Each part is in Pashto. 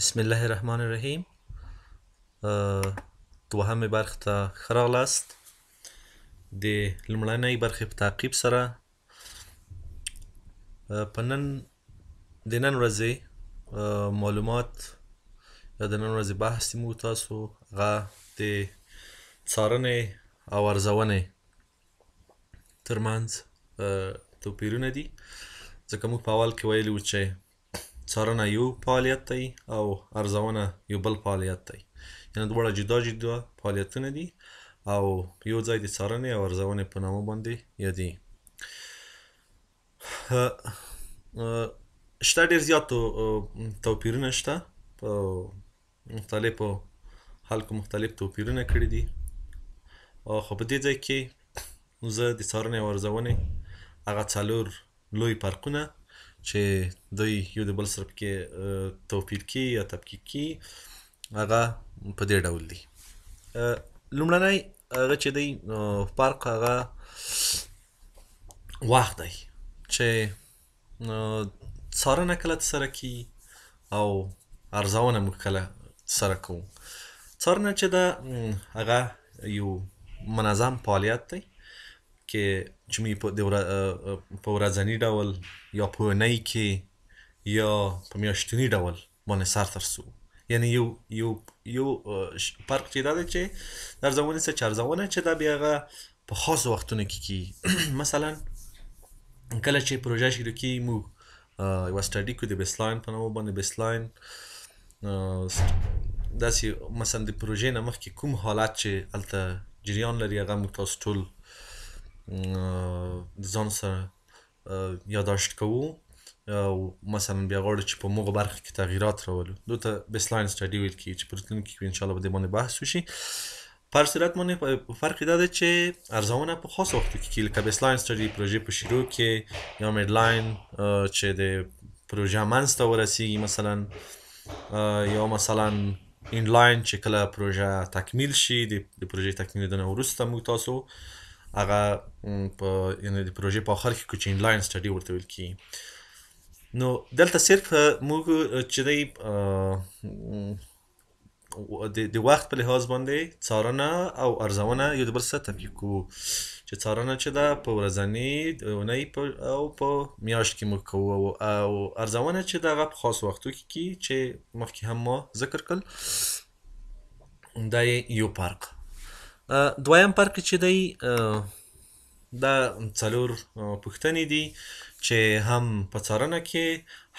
بسم الله الرحمن الرحیم. دوهمې برخې ته ښه راغلاست. د لومړنۍ برخې په تعقیب سره په نن د نن ورځې معلومات یا د نن ورځې بحث موږ تاسو هغه د څارنې او ارزونې ترمنځ توپیرونه دي، ځکه موږ په اول کې ویلي وو چې څارنه یو فعالیت دی او ارزونه یو بل فعالیت دی، یعنی دواړه جدا جدا فعالیتونه دي او یو ځای د څارنې او ارزونې په نامه باندې یادېږي. شته ډېر زیات توپیرونه شته، په مختلفو خلکو مختلف توپیرونه کړي دي، خو په دې ځای کې زه د څارنې او ارزونې هغه څلور لوی فرقونه چې دوی یو د بل سره پکې توپیر کیږي یا تفکیک کیږي هغه په دې ډول دي. لومړنی هغه چې دی فرق هغه وخت دی چې څارنه کله ترسره کیږي او ارزونه موږ کله ترسره کوو. څارنه چې ده هغه یو منظم فعالیت دی کې چې موږ په ورځني ډول یا په اونۍ کې یا په میاشتني ډول باندې سر ته رسوو. یعنی یو یو یو فرق چې دا دی چې د ارزونې څه چې ارزونه چې دا بیا هغه په خاصو وختونو کې کیږي. مثلا کله چې پروژه شروع کیږي موږ یوه study کو د baseline په نامه باندې، baseline داسې مثلا د پروژې نه مخکې کوم حالت چې هلته جریان لري هغه موږ تاسو ټول د ځان سره یاداشت کوو او مثلا بیا غواړو چې په موغه برخه کې تغییرات راولو، دو ته baseline study ویل کیږي چې په راتلونکي کې ان شاء الله په دې باندې بحث وشي. په هر صورت باندې فرق دا دی چې ارزونه په خاصو وختو کې کیږي، لکه baseline study پروژې په شروع کې یا midline چې د پروژه منځ ته ورسیږي مثلا، یا مثلا endline چې کله پروژه تکمیل شي، د پروژې تکمیلېدو نه وروسته موږ تاسو هغه په یعنی د پروژې په آخر کې چې endline study ورته ویل کیږي. نو دلته صرف موږ چې دی د وخت په لحاظ باندې څارنه او ارزونه یو د بل سره تفکیک کوو، چې څارنه چې ده په ورځني، اونۍ او په میاشت کې موږ کوو، او ارزونه چې ده هغه په خاصو وختو کې کیږي چې مخکې هم ما ذکر کړل. دا یو فرق. دویم فرق چې دی دا څلور پوښتنې دي چې هم په څارنه کې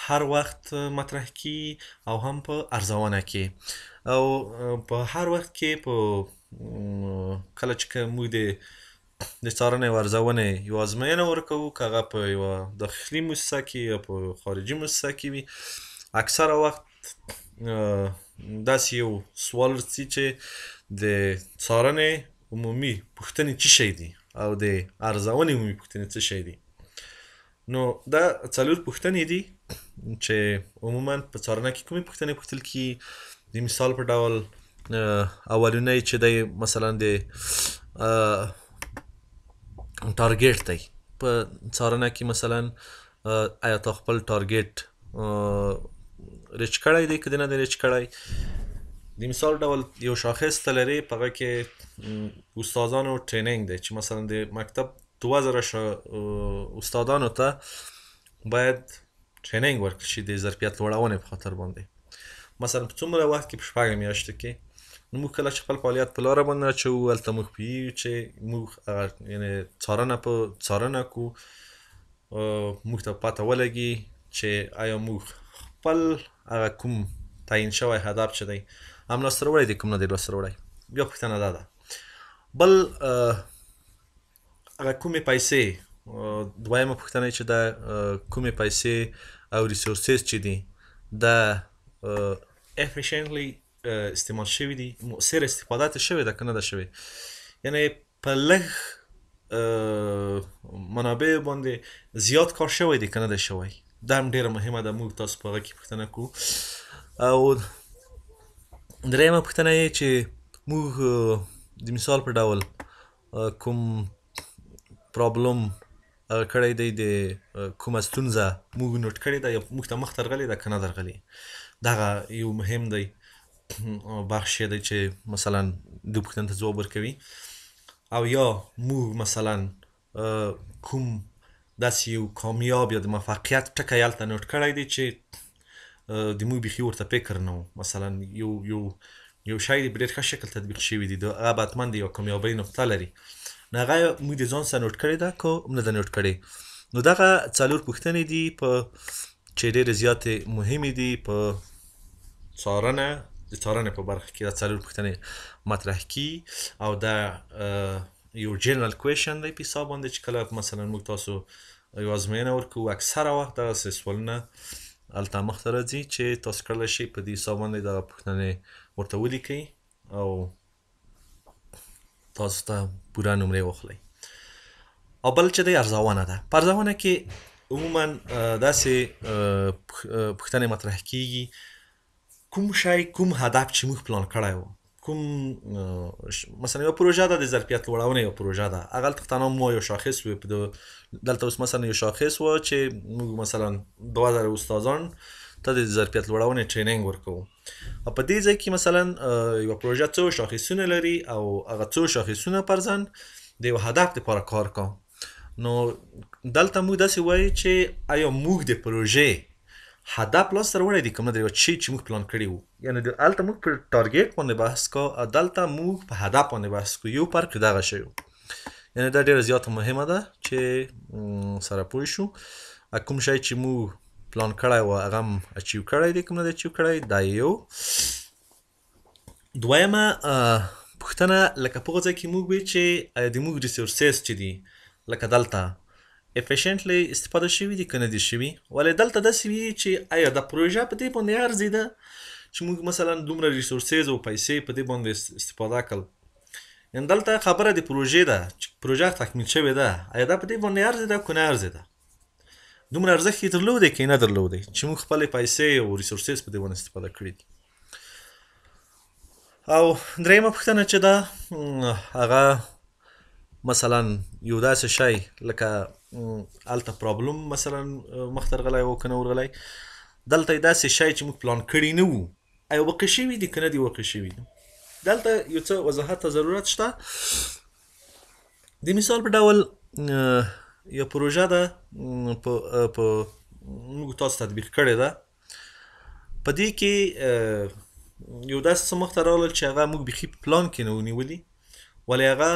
هر وخت مطرح کیږي او هم په ارزونه کې، او په هر وخت کې په کله چې موږ د څارنې او ارزونې یوه ازموینه ورکوو، که هغه په یوه داخلي موسسه کې یا په خارجي موسسه کې وي، اکثره وخت داسې یو سوال راځي چې د څارنې عمومي پوښتنې څه شی دي او د ارزونې عمومي پوښتنې څه شی دي. نو دا څلور پوښتنې دي چې عموما په څارنه کې کومې پوښتنې پوښتل کیږي. د مثال په ډول اولنی چې دی مثلا د target دی په څارنه کې، مثلا آیا تا خپل target reach کړی دی که دی نه دی reach کړی. د مثال ډول یو شاخص ته لري په هغه کې استادانو training دی چې مثلا د مکتب 2000 استادانو ته باید training ورکړل شي د ظرفیت لوړونې په خاطر باندې، مثلا په څومره وخت کې، په 6 میاشتو کې. نو موږ کله چې خپل فعالیت په لاره باندې اچوو هلته موږ پوهېږو چې موږ هغه یعنې څارنه په څارنه کو، موږ ته پته ولګي چې آیا موږ خپل هغه کوم تعیین شوی هدف چې دی هم لاسته راوړی دی کوم نه دی لاسته راوړی. بیا پوښتنه دا ده. بل هغه کومې پیسې، دویمه پوښتنه چې ده کومې پیسې او resources چې دي دا efficiently استعمال شوي دي، مؤثر استفاده ترې شوې ده که نه ده شوې، یعنی په لږ منابع باندې زیات کار شوی دی که نه دی شوی. دا هم ډېره مهمه ده، موږ تاسو په هغه کې پوښتنه کوو. او درېیمه پوښتنه یې چې موږ د مثال په ډول کوم problem هغه کړی دی، د کومه ستونزه موږ note کړې ده یا موږ ته مخ ته راغلې ده که نه درغلې. دغه یو مهم دی بخش دی چې مثلا د پوښتنې ته ځواب ورکوي. او یا موږ مثلا کوم داسې یو کامیاب یا د موفقیت ټکی هلته note کړی دی چې د موږ بیخي ورته فکر نه و، مثلا یو یو یو شی په ډېر ښه شکل تطبیق شوي دي، هغه به حتما د یو کامیابۍ نقطه لري، نو هغه موږ د ځان سره note کړې ده که نه ده note کړې. نو دغه څلور پوښتنې دي په چې ډېرې زیاتې مهمې دي په څارنه، د څارنې په برخه کې دا څلور پوښتنې مطرح کی. او دا یو general question دی په حساب باندې چې کله مثلا موږ تاسو یو ازموینه ورکوو، اکثره وخت دغسې سوالونه هلته مخته راځي چې تاسو کړلی شئ په دې حساب باندې دغه پوښتنې ورته ولیکئ او تاسو ته پوره نمرې واخلئ. او بل چې دی ارزونه ده. په ارزونه کې عموما داسې پوښتنې مطرح کیږي، کوم شی، کوم هدف چې موږ پلان کړی و، کوم مثلا یو پروژه ده د ظرفیت لوړونې یو پروژه ده، هغه هلته تنها مو یو شاخص وي. دلته اوس مثلا یو شاخص و چې موږ مثلا 2000 استادان ته د ظرفیت لوړونې training ورکوو، او په دې ځای کې مثلا یوه پروژه څو شاخصونه لري او هغه څو شاخصونه پر ځان د یو هدف لپاره کار کوو. نو دلته موږ داسې وایو چې آیا موږ د پروژې هدف لاسته راوړی دی که نه، د یو شی چې موږ پلان کړی وو، یعنې هلته موږ پر target باندې بحث کوو او دلته موږ په هدف باندې بحث کوو، یو فرق دغه شی و. یعنې دا ډېره زیاته مهمه ده چې سره پوه شو کوم شی چې موږ پلان کړی و هغه هم achieve کړی دی که نه دی achieve کړی. دا یو. دویمه پوښتنه لکه په هغه ځای کې موږ وی چې آیا د موږ resources چې دي لکه دلته efficiently استفاده شوي دي که نه دي شوي. ولې دلته داسې وي چې آیا دا پروژه په دې باندې ارزېده چې موږ مثلا دومره resources او پیسې په دې باندې استفاده کړل. یعنې دلته خبره د پروژې ده چې پروژه تکمیل شوې ده، آیا دا په دې باندې ارزېده که نه ارزېده، دومره ارزښت یې درلودی که نه درلودی چې موږ خپلې پیسې او resources په دې باندې استفاده کړي دي. او درېیمه پوښتنه چې ده هغه مثلا یو داسې شی لکه هلته problem مثلا مخته راغلی و که نه ورغلی، دلته داسې شی چې موږ پلان کړي نه وو آیا واقع شوي دي که نه دي واقع شوي دي. دلته یو څه وضاحت ته ضرورت شته. د مثال په ډول یو پروژه ده په موږ تاسو تطبیق کړې ده، په دې کې یو داسې څه مخته راغلل چې هغه موږ بیخي په پلان کې نه وو نیولي، ولې هغه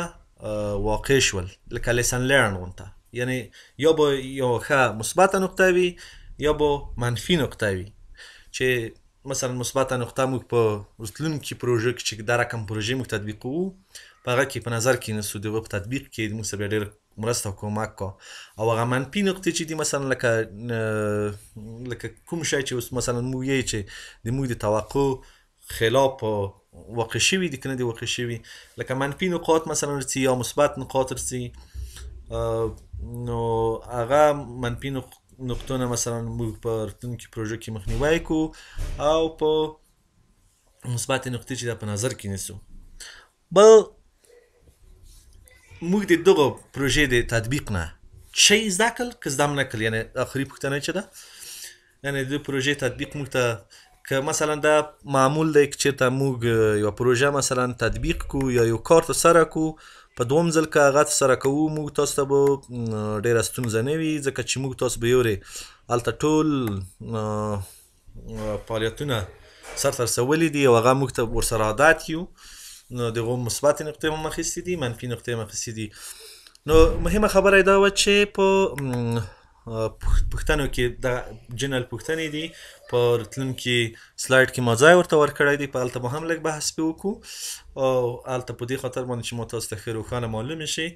واقع شول، لکه lesson learn غونته، یعنی یا به یو ښه مثبته نقطه وي یا به منفي نقطه وي. چې مثلا مثبته نقطه موږ په راتلونکي پروژه کې چې دا رقم پروژې موږ تطبیقوو په هغه کې په نظر کې نیسو، د هغه په تطبیق کې موږ سره بیا ډېر مرسته او کمک کا. او هغه منفي نقطې چې دي مثلا لکه کوم شی چې اوس مثلا موږ یې چې د موږ د توقع خلاف واقع شوي دي که نه دي واقع شوي، لکه منفي نقاط مثلا رسي یا مثبت نقاط رسي، نو هغه منفي نقطونه مثلا موږ په راتلونکي پروژه کې مخنیوی کوو او په مثبتې نقطې چې دا په نظر کې نیسو. بل موږ د دغه پروژې د تطبیق نه شی زده کړل که زده نه کړل، یعنې آخري پوښتنه چې ده، یعنې د پروژې تطبیق موږ ته که مثلا دا معمول دی که چېرته موږ یوه پروژه مثلا تطبیق کو یا یو کار ترسره کو، په دوم ځل که هغه ترسره کوو موږ تاسو ته به ډېره ستونزه نه وي، ځکه چې موږ تاسو به یورې هلته ټول فعالیتونه سرته رسولي دي او هغه موږ ته ورسره عادت یو، نو د هغو مثبتې نقطې هم اخیستې دي، منفي نقطې هم اخیستې دي. نو مهمه خبره یې دا وه چې په پوښتنو کې دا جنرال پوښتنې دي، په راتلونکي slide کې ما ځای ورته ورکړی دی، په هلته به هم لږ بحث پرې وکړو، او هلته په دې خاطر باندې چې ما تاسو ته ښه روښانه معلومې شي.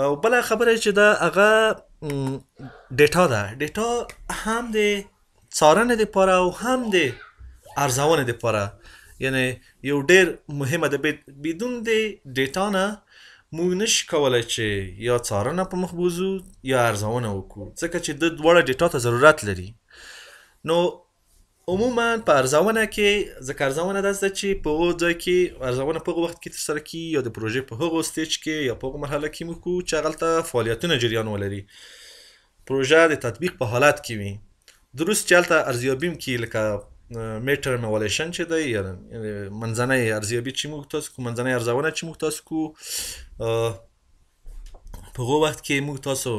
او بله خبره چې ده هغه data ده. data هم د څارنې دپاره او هم د ارزونې دپاره، یعنی یو ډېر مهمه ده. بدون د data نه موږ نشو کولی چې یا څارنه په مخ بوزو یا ارزونه وکړو، ځکه چې د دواړه data ته ضرورت لري. نو عموما په ارزونه کې، ځکه ارزونه داسې ده چې په هغو ځای کې ارزونه په هغو وخت کې ترسره کیږي، یا د پروژې په هغو stage کې یا په هغو مرحله کې موږ کوو چې هغلته فعالیتونه جریان ولري، پروژه د تطبیق په حالت کې وي. درست چې هلته ارزیابي هم کیږي، لکه mid-term evaluation چې دی، یا منځنۍ ارزیابي چې موږ تاسو کوو، منځنۍ ارزونه چې موږ تاسو کوو، په هغو وخت کې موږ تاسو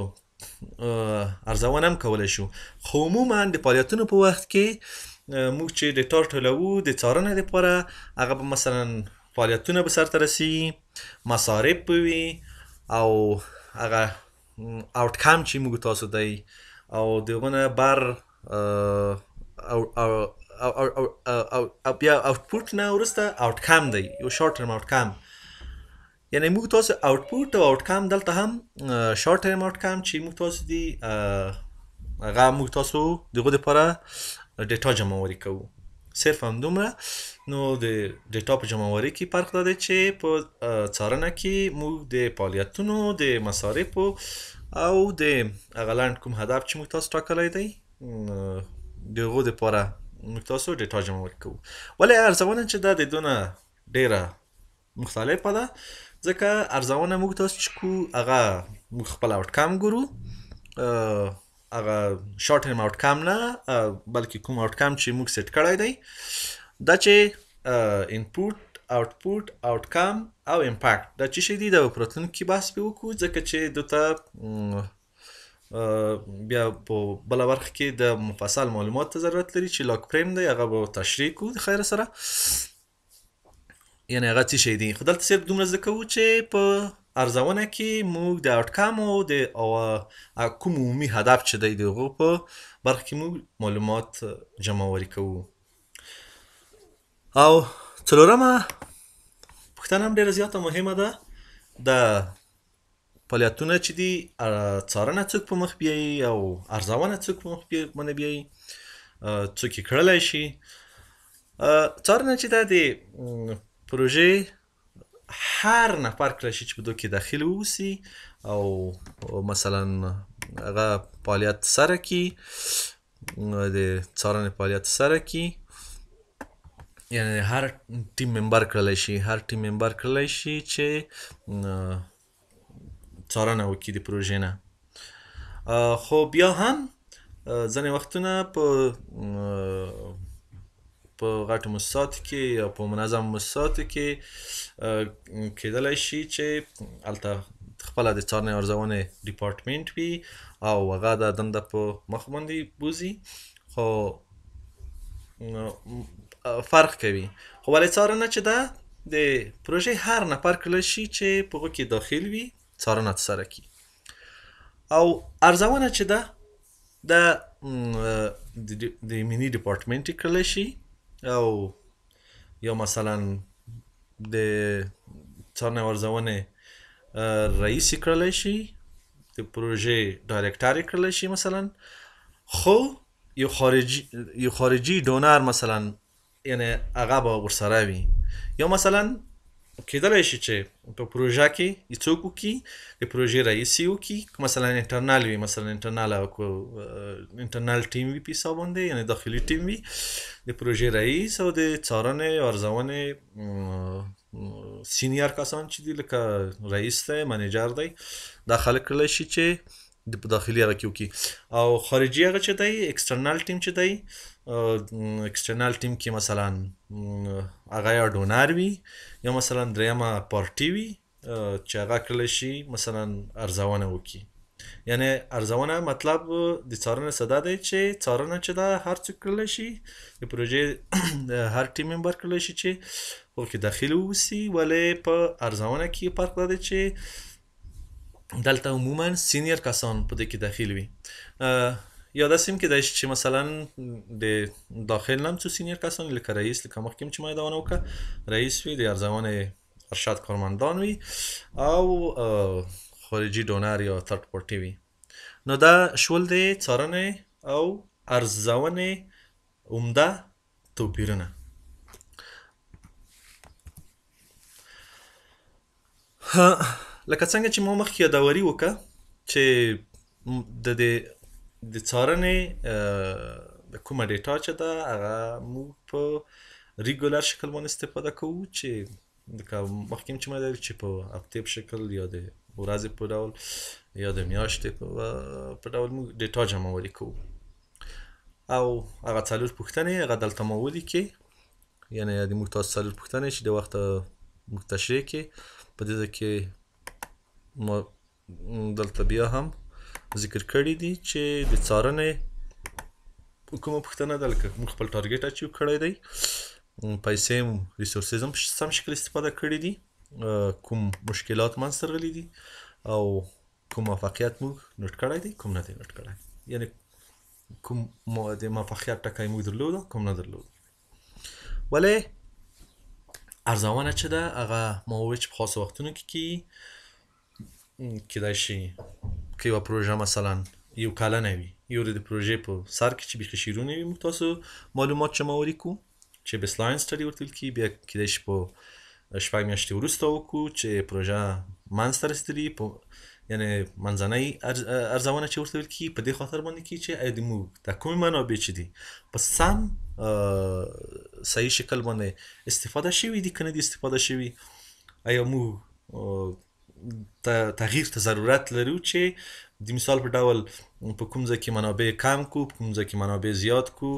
ارزونه هم کولی شو. خو عموما د فعالیتونو په وخت کې موږ چې data ټولوو د څارنې لپاره، هغه به مثلا فعالیتونه به سرته رسیږي، مصارف به وي، او هغه outcome چې موږ تاسو دی، او د هغه نه بر او او او او او او بیا output نه وروسته outcome دی، یو short term outcome. یعنی موږ تاسو output او outcome دلته هم short term outcome چې موږ تاسو دی، هغه موږ تاسو دغه لپاره data جمع وری کوو، صرف همدومره. نو د data په جمع وری کې فرق دا دی چې په څارنه کې موږ د فعالیتونو، د مصارفو او د هغه لنډ کوم هدف چې موږ تاسو ټاکلی دی، د هغو دپاره موږ تاسو data جمع وری کوو. ولې ارزونه چې ده د دونه ډیره مختلفه ده، ځکه ارزونه موږ تاسو چې کوو هغه موږ خپل outcome ګورو، هغه short term outcome نه، بلکې کوم outcome چې موږ set کړی دی، دا چې input، output، outcome او impact دا چې شی دی، دا په راتلونکي کې بحث پرې وکړو، ځکه چې دته بیا په بله برخه کې د مفصل معلومات ته ضرورت لري چې log frame دی، هغه به تشریح کوو د خیره سره، یعنی هغه څه شی دی. خو دلته صرف دومره زده کوو چې په ارزونه کې موږ د outcome او د کوم عمومي هدف چې دی د هغو په برخه کې موږ معلومات جمع وری کوو. او څلورمه پوښتنه هم ډېره زیاته مهمه ده، د فعالیتونه چې دي څارنه څوک په مخ بیایي او ارزونه څوک په مخ باندې بیایي، څوک یې کړلی شي. څارنه چې ده د پروژې هر نفر کړی شي چې په دوی کې داخل واوسي او مثلا هغه فعالیت سره کړي، د څارنې فعالیت سره کړي، یعنی هر team member کړلی شي، هر team member کړلی شي چې څارنه وکړي د پروژې نه. خو بیا هم ځینې وختونه په غټو مؤسساتو کې یا په منظم مؤسساتو کې کېدلی شي چې هلته خپله د څارنې ارزونې ډپارټمنټ وي او هغه دا دنده په مخ باندې بوځي، خو فرق کوي. خو ولې څارنه چې ده د پروژې هر نفر کړلی شي چې په هغو کې داخل وي، څارنه ترسره کړي. او ارزونه چې ده د M&E department یې کړلی شي، او یا مثلا د څارنې ارزونې رئیس یې کړلی شي، د پروژې director یې کړلی شي مثلا. خو یو خارجي donor مثلا، یعنی هغه به ورسره وي، یا مثلا کېدلی شي چې په پروژه کې یې څوک وکړي، د پروژې رئیس یې وکړي، که مثلا internal وي، مثلا internal او internal team وي په حساب باندې، یعنی داخلي ټیم وي، د پروژې رئیس او د څارنې ارزونې senior کسان چې دي، لکه رئیس دی، manager دی، دا خلک کړلی شي چې د په داخلي هغه کې وکړي. او خارجي هغه چې دی، external team چې دی، external team کې مثلا هغه یا donor وي یا مثلا درېیمه party وي چې هغه کړلی شي مثلا ارزونه وکړي. یعنی ارزونه مطلب د څارنې څه دا دی چې څارنه چې ده هر څوک کړلی شي، د پروژې هر team member کړلی شي چې هغه کې داخل واوسي، ولې په ارزونه کې فرق دا دی چې دلته عموما senior کسان په دې کې داخل وي. یا داسې هم کېدای شي چې مثلا د داخل نه هم څو senior کسان لکه رئیس، لکه مخکې هم چې ما یادونه وکړه، رئیس وي، د ارزونې ارشد کارمندان وي او خارجي donor یا third party وي. نو دا شول د څارنې او ارزونې عمده توپیرونه. لکه څنګه چې ما مخکې یادوري وکړه چې د دې د څارنې کومه data چې ده هغه موږ په regular شکل باندې استفاده کوو، چې لکه مخکې چې ما چې په هفتې په شکل یا د ورځې په ډول یا د میاشتې په ډول موږ data جمع آوری کوو. او هغه څلور پوښتنې هغه دلته ما ولیکې، یعنی د موږ تاسو څلور پوښتنې چې د وخته موږ تشریح کې په دې ځای کې ما دلته بیا هم ذکر کړي دي چې د څارنې کومه پوښتنه ده، لکه موږ خپل target achieve کړی دی، پیسې مو resources هم سم شکل استفاده کړي دي، کوم مشکلات منځته راغلي دي او کوم موفقیت موږ note کړی دی کوم نه دی note کړی، یعنی کوم د موفقیت ټکی موږ درلود کوم نه درلود. ولی ارزونه چې ده هغه ما وویل چې په خاصو وختونو کې کیږي، کیدای شي که یوه پروژه مثلا یو کلنه وي، یو د پروژې په سر کې چې بیخي شیرونه وي موږ تاسو معلومات جمع آوري کوو چې baseline study ورته ویل کېږي، بیا کیدای شي په 6 میاشتې وروسته وکړو چې پروژه منځته رسېدلي، په یعنی منځنۍ ارزونه چې ورته ویل کېږي، په دې خاطر باندې کېږي چې ایا د موږ د کومې منابع چې دي په سم صحیح شکل باندې استفاده شوي دي که نه دي استفاده شوي، ایا موږ تغییر ته ضرورت لرو چې د مثال په ډول په کوم ځای کې منابع کم کو، په کوم ځای کې منابع زیات کو،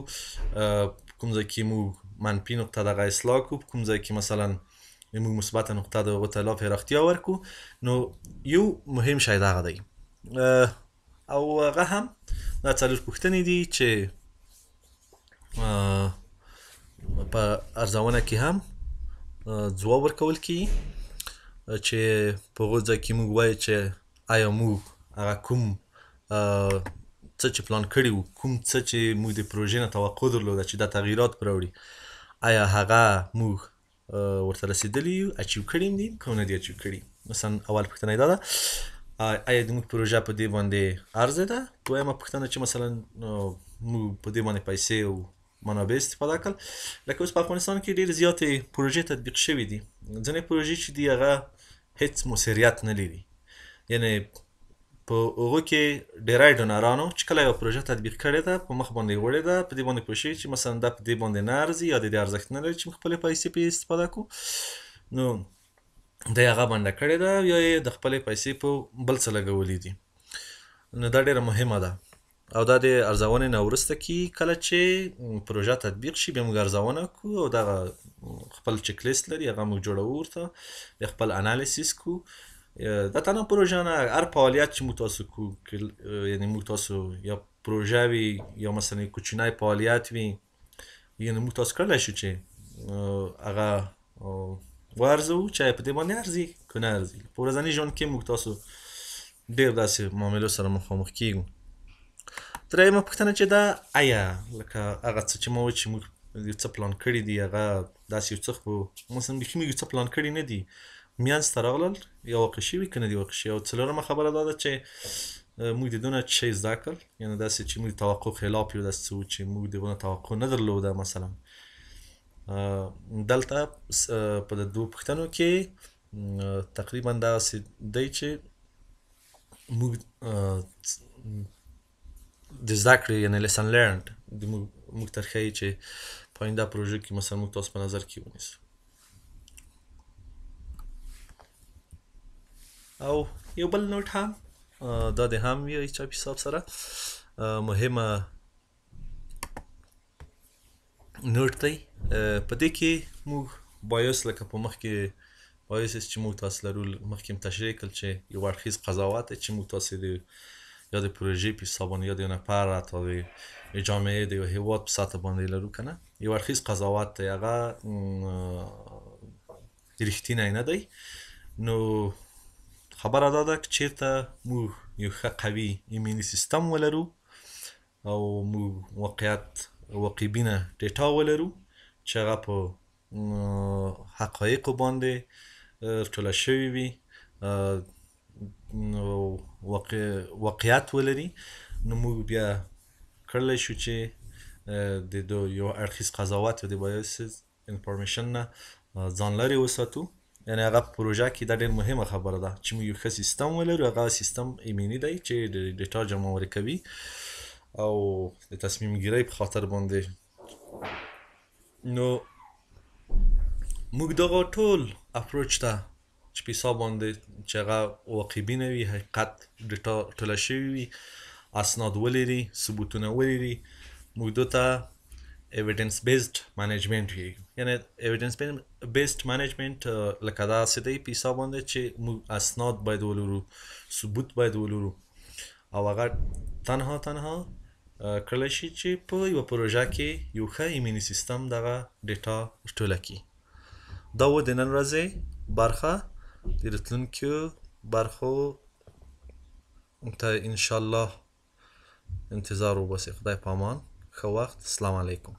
په کوم ځای کې موږ منفي نقطه دغه اصلاح کو، په کوم ځای کې مثلا موږ مثبته نقطه د هغو ته لا پراختیا ورکو. نو یو مهم شی دغه دی، او هغه هم دا څلور پوښتنې دي چې په ارزونه کې هم ځواب ورکول کیږي، چې په هغو ځای کې موږ وایو چې آیا موږ هغه کوم څه چې پلان کړي وو، کوم څه چې موږ د پروژې نه توقع درلوده چې دا تغییرات پر راوړي، آیا هغه موږ ورته رسېدلي یو، achieve کړي دي که نه دي achieve کړي. مثلا اول پوښتنه یې دا ده آیا د موږ پروژه په دې باندې ارزه ده. دویمه پوښتنه چې مثلا موږ په دې باندې پیسې او منابع استفاده کړل، لکه اوس په افغانستان کې ډېرې زیاتې پروژې تطبیق شوې دي، ځینې پروژې چې دي هغه هیڅ موثریت نه لري، یعنی په هغو کې ډېری ډونرانو چې کله یوه پروژه تطبیق کړې ده په مخ باندې وړې ده، په دې باندې پوه شوي چې مثلا دا په دې باندې نه ارزي یا د دې ارزښت نه لري چې موږ خپلې پیسې پرې استفاده کړو، نو دی هغه بنده کړې ده یا یې د خپلې پیسې په بل څه لګولې دي. نو دا ډېره مهمه ده، او دا د ارزونې نه وروسته کیږي کله چې پروژه تطبیق شي بیا موږ ارزونه کوو او دغه خپل چک لیست لري هغه موږ جوړوو ورته، بیا خپل analysis کوو. دا تنها پروژه نه، هر فعالیت چې موږ تاسو کوو، یعنی موږ تاسو یا پروژه وي یا مثلا کوچنی فعالیت وي، یعنی موږ تاسو کړلی شو چې هغه وارزوو چې په دې باندې ارزي که نه ارزي. په ورځني ژوند کې موږ تاسو ډېر داسې معاملو سره مخامخ کیږو. درېیمه پوښتنه چې ده آیا لکه هغه څه چې ما وویل چې موږ یو څه پلان کړي دي هغه داسې یو څه خو مثلا بیخي موږ یو څه پلان کړي نه دي میانځ ته راغلل یا واقع شوي که نه دي واقع شوي. او څلورمه خبره دا ده چې موږ د دونه شی زده کړل، یعنی داسې چې موږ د توقع خلاف یو داسې څه وو چې موږ د دونه توقع نه درلوده. مثلا دلته په د دوو پوښتنو کې تقریبا داسې دی چې موږ د زده کړې یعنی lesson learned د موږ ته ښیي چې په آینده پروژو کې مثلا موږ تاسو په نظر کې ونیسو. او یو بل note هم دا د هم وي چاپي حساب سره مهمه note دی. په دې کې موږ bias لکه په مخ کې bias چې موږ تاسو لرو مخکې هم تشریح کړل چې یو اړخیز قضاوت دی چې موږ تاسو د یا د پروژې په حساب باندې یا د یو نفر حتی د جامعې د یو هیواد په سطح باندې لرو که نه، یو اړخیز قضاوت دی، هغه رښتینی نه دی. نو خبره دا ده که چېرته موږ یو ښه قوي ایمني سیستم ولرو او موږ واقعیت واقعبینه data ولرو چې هغه په حقایقو باندې ټوله شوې وي، واقعیت ولري، نو موږ بیا کړلی شو چې د یو اړخیز قضاوت یا د biased information نه ځان لرې وساتو. یعنی هغه په پروژه کې دا ډېر مهمه خبره ده چې موږ یو ښه سیستم ولرو، هغه سیستم ایمني دی چې د data جمع آوري کوي او د تصمیم ګیرۍ په خاطر باندې. نو موږ دغه ټول approach ته چې په حساب باندې چې هغه واقعبینه وي، حقیقت data ټوله شوي وي، اسناد ولري، ثبوتونه ولري، موږ دته evidence based management وي. یعنی evidence based management لکه داسې دی په حساب باندې چې موږ اسناد باید ولرو، ثبوت باید ولرو، او هغه تنها تنها کړلی شي چې په یوه پروژه کې یو ښه ایمني سیستم دغه data ټوله کړي. دا و د نن ورځې برخه. د راتلونکیو برخو ته انشاءالله انتظار وباسئ. خدای په امان، ښه وخت، السلام علیکم.